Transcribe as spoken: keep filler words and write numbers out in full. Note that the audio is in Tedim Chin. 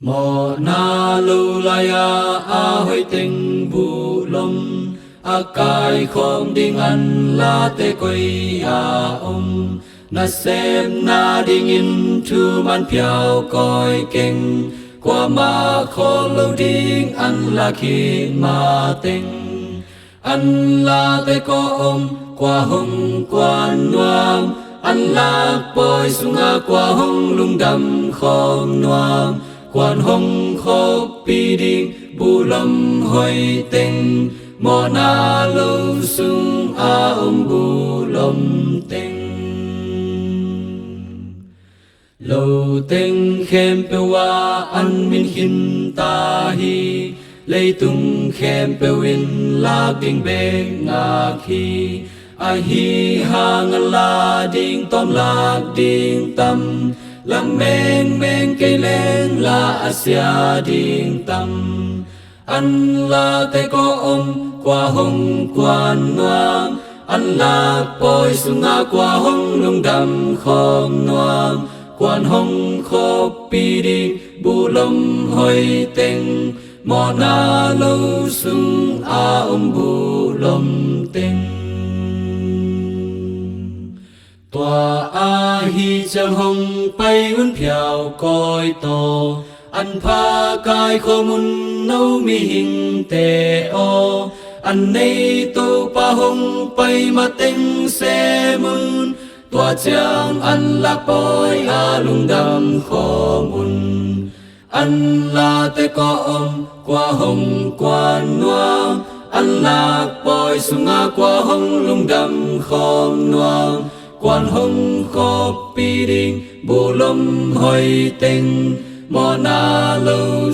Mawhna lo lai-a a hoih teng buhlom, a kaikhawm ding anlate koi a om. Nasepna dingin thuman phiau koi keng, kuamah khawl lo ding anlak khit mateng. Anlate kua om, kua hong kuan nuam, anlak pawi sungah kua hong lungdam khawm nuam, kuan hong khawppi ding buhlom hoih teng, mawhna lo sung a om buhlom teng. Lo teng khempeuh ah an min khin ta hi, leitung khempeuh in lak ding bek ngak hi. Ahi hang a la ding tawm lak ding tam, lam mengmeng kei leng la a sia ding tam. Anlate kua om, kua hong kuan nuam, anlak pawi sungah kua hong lungdam khawm nuam, kuan hong khawppi ding buhlom hoih teng, mawhna lo sung a om buhlom teng. Tua ahi ciang hong pai un phiau koi tawh, an pha kaikhawm un no mihingte aw. An nei Topa hong pai mateng sem un, tua ciang anlak pawi a lungdam khawm un. Anlate kua om, kua hong kuan nuam, anlak pawi sungah kua hong lungdam khawm nuam, kuan hong khawppi ding buhlom hoih teng, mawhna lo